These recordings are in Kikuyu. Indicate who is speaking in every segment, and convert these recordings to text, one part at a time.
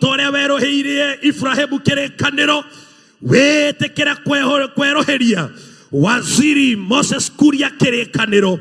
Speaker 1: Ta ũrĩa werũhĩirie Iburahĩmu kĩrĩkanĩro, wĩtĩkĩre kwerũhĩria Waziri Moses Kuria kĩrĩkanĩro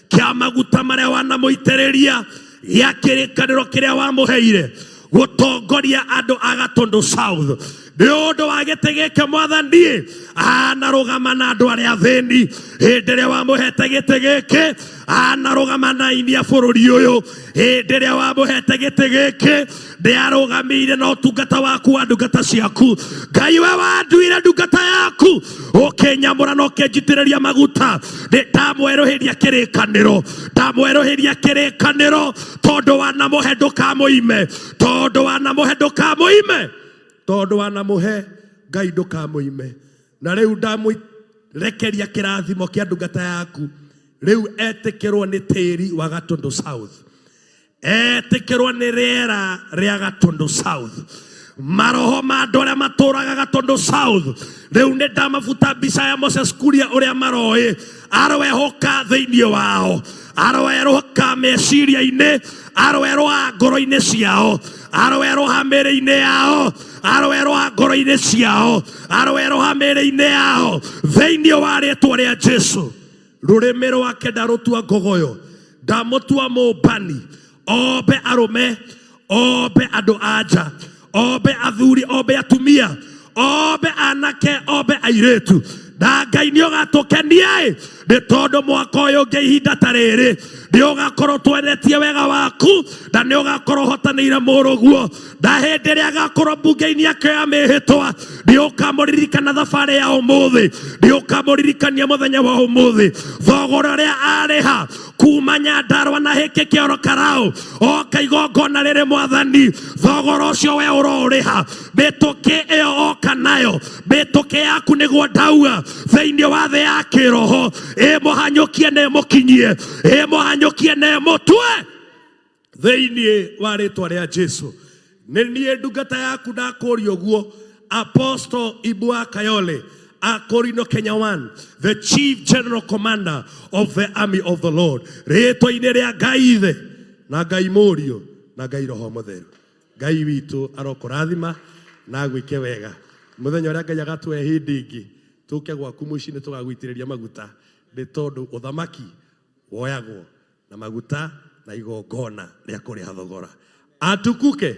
Speaker 1: kĩa maguta marĩa wanamũitĩrĩria, gĩa kĩrĩkanĩro kĩrĩa wamũheire gũtongoria andũ a Gatũndũ South. Nĩ ũndũ wa gĩtĩ gĩkĩ Mwathani, anarũgama na andũ arĩa athĩni. Hĩndĩ ĩrĩa wamũhete gĩtĩ gĩkĩ, anarũgama na aini a bũrũri ũyũ. Hĩndĩ ĩrĩa wamũhete gĩtĩ gĩkĩ, ndĩarũgamĩire na ũtungata waku wa ndungata ciaku. Ngai, we wanduire ndungata yaku, ũkĩnyamũra na ũkĩnjitĩrĩria maguta. Nĩ ndamwerũhĩria kĩrĩkanĩro, ndamwerũhĩria kĩrĩkanĩro, tondũ wanamũhe ndũkamũime, tondũ wanamũhe ndũkamũime, tondũ wanamũhe Ngai ndũkamũime. Na rĩu ndamũrekeria kĩrathimo kĩa ndungata yaku, rĩu etĩkĩrwo nĩ tĩri wa Gatũndũ South, etĩkĩrwo nĩ rĩera rĩa Gatũndũ South, maroho ma andũ arĩa matũraga Gatũndũ South. Rĩu nĩ ndamabuta mbica ya Moses Kuria ũrĩa maroĩ, aroehoka thĩinĩ wao, aroeroka meciria-inĩ, aroeroha ngoro-inĩ ciao, aroeroha mĩĩrĩ-inĩ yao, aroeroha ngoro-inĩ ciao, aroeroha mĩĩrĩ-inĩ yao, thĩinĩ wa rĩtwa rĩa Jesu. Rũrĩmĩ rwake ndarũtua ngogoyo, ndamũtua mũmbani. Ombe arũme, ombe andũ a nja, ombe athuri, ombe atumia, ombe anake, ombe airĩtu. Na Ngai nĩ ũgatũkenia ĩ, nĩ tondũ mwaka ũyũ ũngĩ ihinda ta rĩrĩ nĩ ũgakorwo twendetie wega waku, na nĩ ũgakorwo ũhotanĩire mũrũguo. Na hĩndĩ ĩrĩa agakorwo mbunge-inĩ akĩoya mĩhĩtwa, nĩ ũkamũririkana thabarĩ ya ũmũthĩ, nĩ ũkamũririkania mũthenya wa ũmũthĩ, thogora ũrĩa arĩha kuma Nyandarua na hĩkĩ kĩoro karau oka igongona rĩrĩ. Mwathani, thogora ũcio we ũroũrĩha, mĩtũkĩ ĩyo oka nayo, mĩtũkĩ yaku nĩguo ndauga, thĩinĩ wa thĩ ya kĩroho ĩmũhanyũkie na ĩmũkinyie, ĩmũhanyũkie na ĩmũtue, thĩinĩ wa rĩtwa rĩa Jesu. Nĩ niĩ ndungata yaku ndakũria ũguo, Apostle Ibua Kayole Akorino Kenya One, the Chief General Commander of the Army of the Lord, rĩtwa-inĩ rĩa Ngai Ithe na Ngai Mũriũ na Ngai Roho Mũtheru. Ngai witũ arokũrathima na agwĩke wega. Mũthenya ũrĩa Ngai agatũhe hĩndĩ ĩngĩ tũke gwaku mũciĩ, nĩ tũgagũitĩrĩria maguta, nĩ tondũ ũthamaki woyagwo na maguta na igongona rĩa kũrĩha thogora. Atukuke.